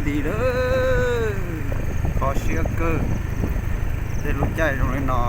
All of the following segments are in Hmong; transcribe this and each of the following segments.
Ti lawm, kho siab kawg, tej lub caij zoo li no.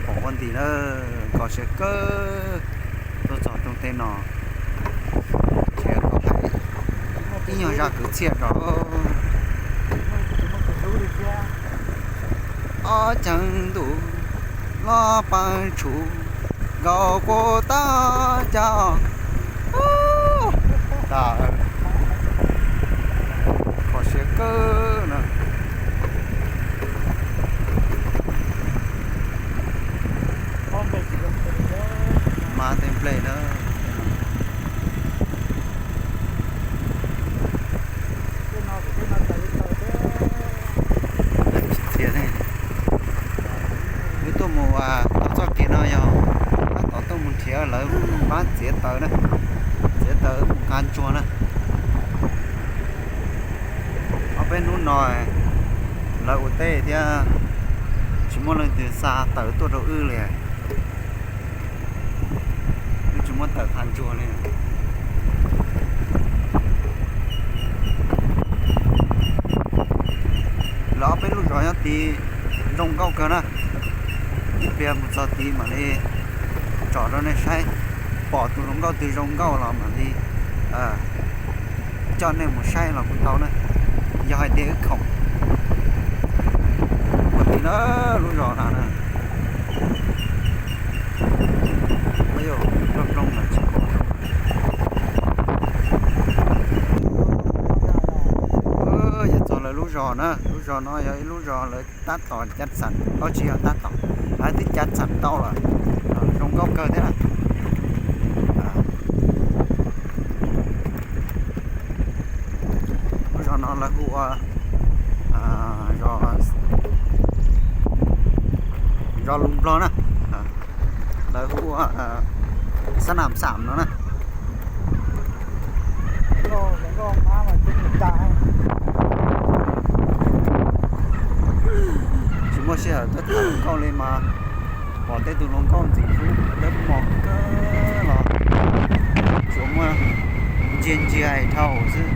Pom ua nti na, kho siab kawg, tuaj txog rooj teb no, tsis tau hais ib nyuag zaj kwv txhiaj rau ob ceev ntuj los pab tshum nkaus kuv tab cag. Tas, kho siab kawg na. Mas tej nplej na. Tsis txias ne. Wb tuaj mus tau txoj kev no yog tab tom tuaj mus nrhiav lawv pab txiav taws na, txiav taws mus nqa ntsuag na. Ob peb hnub no lawv ua teb thiab tsis muaj leej twg xa taws tuaj rau wb li. Wb tsis muaj taws nqa ntsuag li. Lawv ob peb lub zos nyob tid zoo nkauj kawg na. Ib pliag mus txog tid mam li tsom rau nej saib, pom tus hluas nkauj twg zoo nkauj los mam li coj nej mus saib los kuj tau na, yog hais tias wb khoom. Ua tid na, lub zos no na. Plooj plooj no tsis pom. Yuav txog lawv lub zos na, lub zos no yog ib lub zos lawv tab tom cab xam, o tsis yog tab tom, lawv twb cab xam tau lawm, zoo nkauj kawg thiab na. Lub zos no lawv hu ua zos lus Nplog na, lawv hu ua Xab Nam Xam no na. Tsis muaj sij hawm tuaj tham hluas nkauj li mas pom tej tus hluas nkauj ntxim hlub dawb mos kawg los tsuas muaj ntsia ntsia dhau xwb.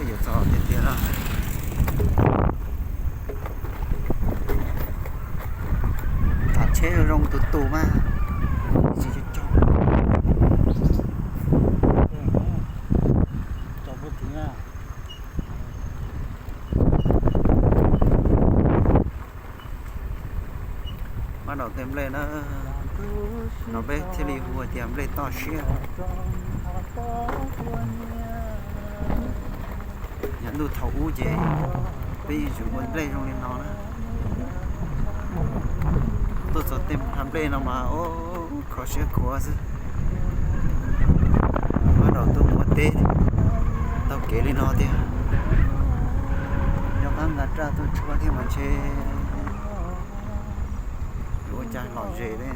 Yuav txog tiag tiag na. Tham tsheb zoo zoo tus tus mas tsis tso. Pab daus tej nplej na, no peb thiaj li hu tias nplej toj siab. Yog ntuj thaum ub ces peb yeej tsis ua nplej zoo li no na. Tuaj txog tej nplej no mas kho siab khuav xwb. Pab daus tuaj ua teb taug kev li no tiag, nco qab nqa raj tuaj tshuab thiab mas ntshe yuav ua cas lom zem li.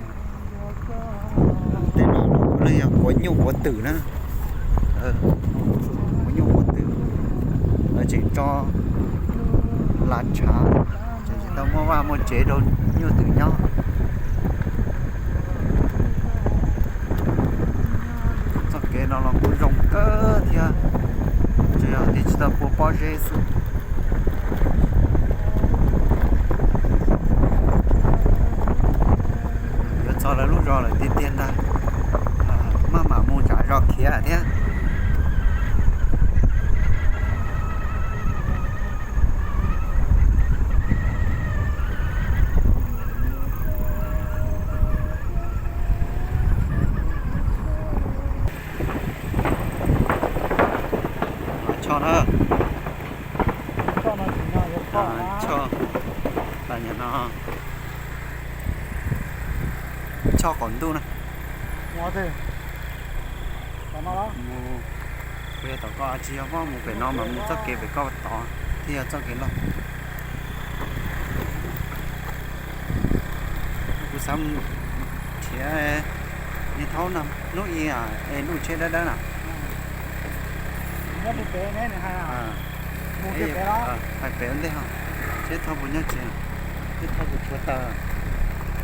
Tej no los kuj yog quav nyuj quav twm na. Quav nyuj quav twm, lawv tseem tso lav tshav, tseem tsis tau muaj vaj muaj tsev rau nyuj twm nyob. Txoj kev no los kuj zoo kawg thiab, tsuas yog tias tsis tau pua pob zeb xwb. Yuav txog lawv lub zos lawm tiag tiag ntag, maj mam mus nram zos khiav thiab. Choj qaum ntuj na. Mus, kuv yog tom ko tsis yog pob mus pem no mas mus txoj kev pem koj tod thiaj yog txoj kev loj. Kuv xav nrhiav niag thaub no, hnub ib es lub tsheb dawb dawb na. Hais pem ua ntej ho, tsheb thaub puas nyob tsev, tsheb thaub puas tshuav taws.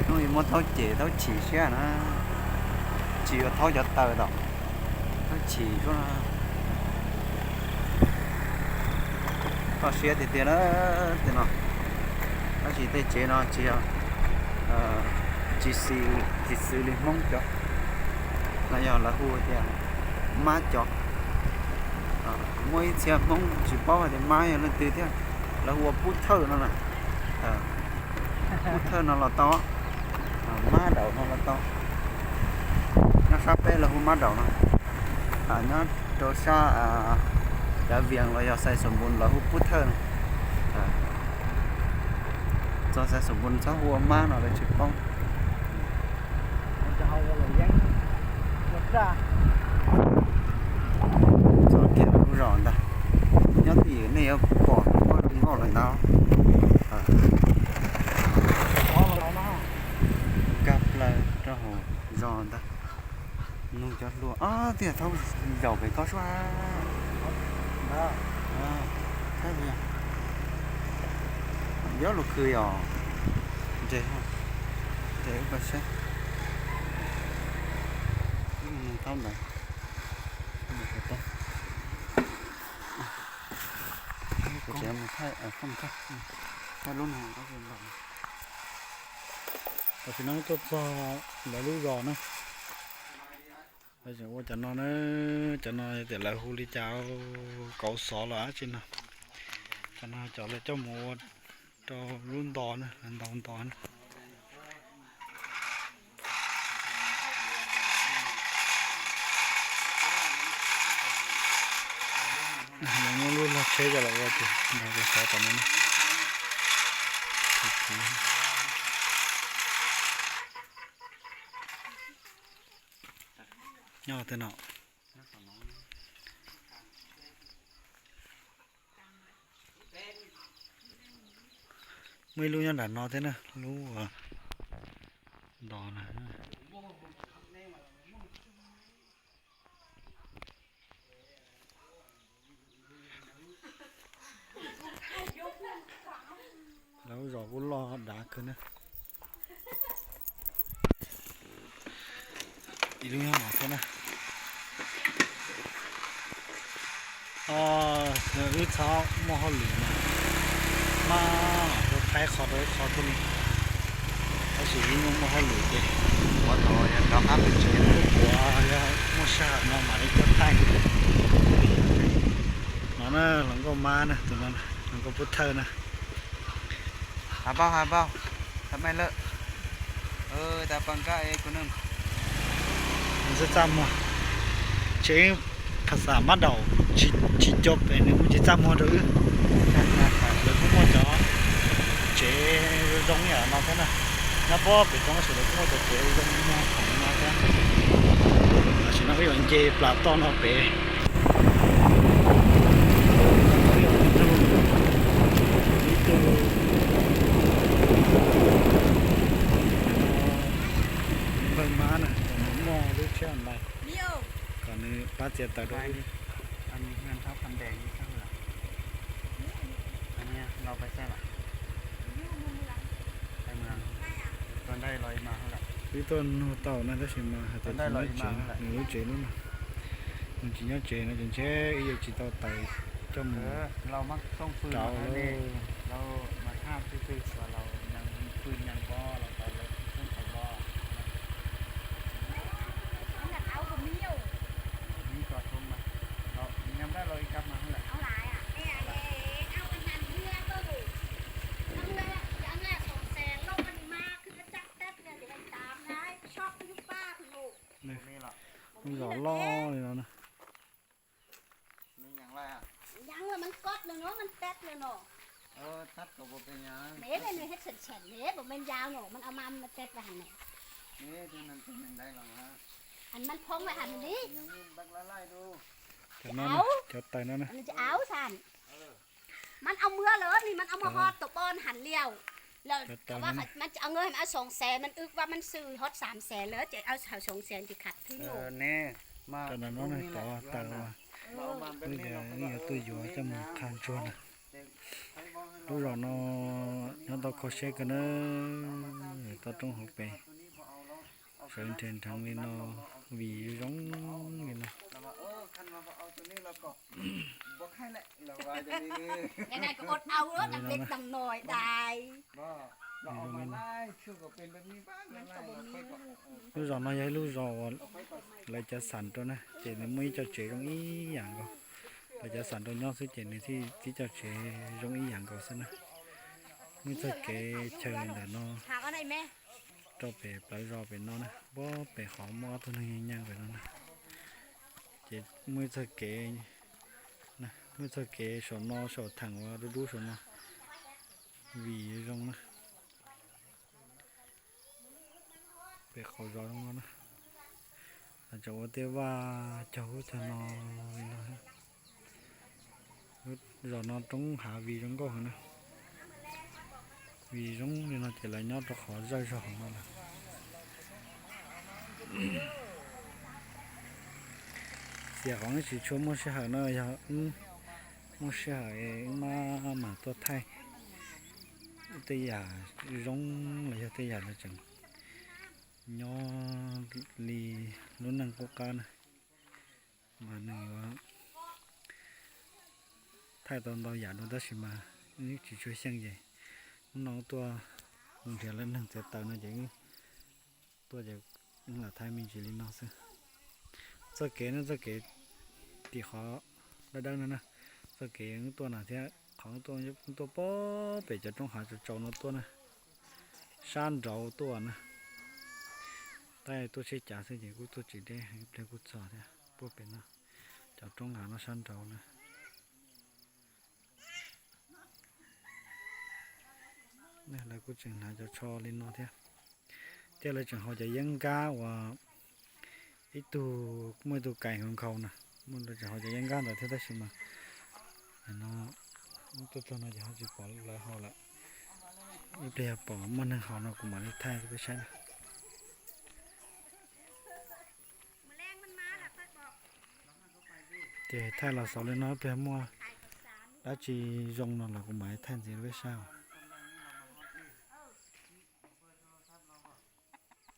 Hnub ib muab thaub cem thaub chim siab na, tsis yuav thaub cov taws tom, thaub chim suab. Koj siab tiag tiag na, tej no. Tab sis tej tsev no tsis yog, tsis xis, tsis xws li Hmoob cov, no yog lawv hu tias mab cov. Muaj ib txhia Hmoob tsis paub hais tias mab yog leej twg thiab, lawv hu ua pub thawj no na. Pub thawj no los tau, mab daum no los tau. Nyob sab peb lawv hu mab daum no, nyob rau sab Xav Vias los yog Xais Xus Npus lawv hu pub thawj no. Txog Xais Xus Npus txhob hu ua mab no lawv tsis paub. Txog kiag lub zos ntag, nyob twj ywm nej yuav pom zoo nkauj lawm ntag. Nkag plaws rau hauv zos ntag. Nug cov hluas, ob, tiag thaub zaum pem ko sua. Thaub yog, yog lus khw yog, nres, nres ub ko seb. Nug thaub ntawd, thaub mus thaij, thaij lub no. Tam sim no tuaj txog lawv lub zos na. Ua cov no na, cov no tias lawv hu li cas, kauv xov los dab tsi no. Cov no cov lawv coj mus ua rau lub nto na, lawv ntaus nto na. Lawv muab lub log tsheb coj los ua ces ntaus kauv xov tom no na. Nyob tej no. Muaj ib lub nyob nram no thiab na, lub nto na. Lawv lub zos kuj loj dav kawg na. Ib lub nyob no thiab na. Wb txhob muaj hauj lwm no, maj mam tuaj thaij qhov rau ib qho thiaj li, tab sis wb muaj muaj hauj lwm ces ua tau yog rov qab pem tsev, kuv puas yog muaj sij hawm no mam li tuaj thaij. No na, hluas nkauj mab na, tus no hluas nkauj pub thawj na. Hais npaum, hais npaum, tau mej lawm, tas pas nkaj es kuv neeg txaj txaj muag, tsev phas xas mab daum, tsis cov pem nws kuj tsis txaj muag rau wb. Lawv kuj muaj cov tsev zoo zoo ib yam no thiab na. Nyob puag pem roob tab sis lawv kuj muaj cov tsev zoo muag khoom no thiab. Tam sim no wb yuav nce plas toj no pem. Ib tug, ib tug npawg mab na, kom nws muaj lub tsheb online, kom nws pab txiav taws rau wb. Wb tuaj nug tau na tab sis mas hais tias tsis nyob tsev, nws lub tsev lub no, nws tsis nyob tsev no ces ntshe wb yuav tsis tau taws coj mus rau lauj. Lub zos loj li no na. Tab tom pem nyab. Neb neb neb hej txheem txheem neb puas meej yau no, mas au mas mas teb vas hab neb. Neb, ann mas phoob vas hab neb. Cov no, cov taws no na. Tsis au xav. Mas au muag lawm, mas au muag ho tom poj hab liau. Lawm, mas tsis au, mas au xoom xees, mas wb vaj mas xwm ho xam xees lawm ces au xoom xees tsis khav twb no. Neb, mas no tov taws, wb yuav tuaj yuav coj mus qha ntsuag na. Lub zos no nyob tau kho siab kawg na, toj roob hauv pes, sawv nrheev nrheev li no, vim zoo li no. Lub zos no yog ib lub zos uas lawv cov xam rau na, ces nws muaj ib co tsev zoo ib yam nkaus. Lawv cov xam rau nyob xwb ces nws thiaj txib co tsev zoo ib yam nkaus xwb na. Muaj ib txoj kev chaw ntawm no rau pem plawv zos pem no na, puag pem qhov muaj ob tug neeg nyeem pem no na. Ces muaj ib txoj kev, muaj ib txoj kev saum no saum theem uas dub dub saum no, vim zoo na. Pem qhov zos zoo no na, tseem ua tej vaj cog ub cog no li no. Zos no roob hav vim zoo nkauj heev na. Vim zoo li no ces lawv nyob rau qhov zawj zog hauv no lawm. Xiam qhov wb tsis tshua muaj sij hawm no, yog wb muaj sij hawm wb mam mam tuaj thaij tej yam zoo los yog tej yam lawv tseem nyob li lub neej qub qab na. Mas nws yuav thaij tau ntau yam dua tab sis mas wb tsis tshua xyeej ces hnub no wb tuaj mus nrhiav lawv neeg txiav taws no ces wb tuaj ces wb lam thaij me ntsis li no xwb. Txoj kev no txoj kev tim qhov dawb dawb no na, txoj kev wb tuaj na thiab qhov wb tuaj puag pem cov roob hav tsaus tsaus no tuaj na, sab nraud tuaj na. Tab tuaj tsheb cav xwb ces kuj tuaj tsis deb, ib pliag kuj txog thiab puag pem no, cov roob hav no sab nraud na. Lawv kuj tseem hnav cov tsho li no thiab. Thiab lawv tseem haus cov yeeb nkab uas ib tug muaj ib tug kais nkhaus nkhaus na, muaj lawv tseem haus cov yeeb nkab ntawd thiab tab sis mas no tuaj txog no ces ho tsis pom lawv haus lawm. Ib pliag yog pom muaj neeg haus no kuv mam li thaij rau peb saib na. Ces thaij los xaus li no, ib pliag muaj dab tsi zoo no los kuv mam li thaij ntxiv rau peb saib.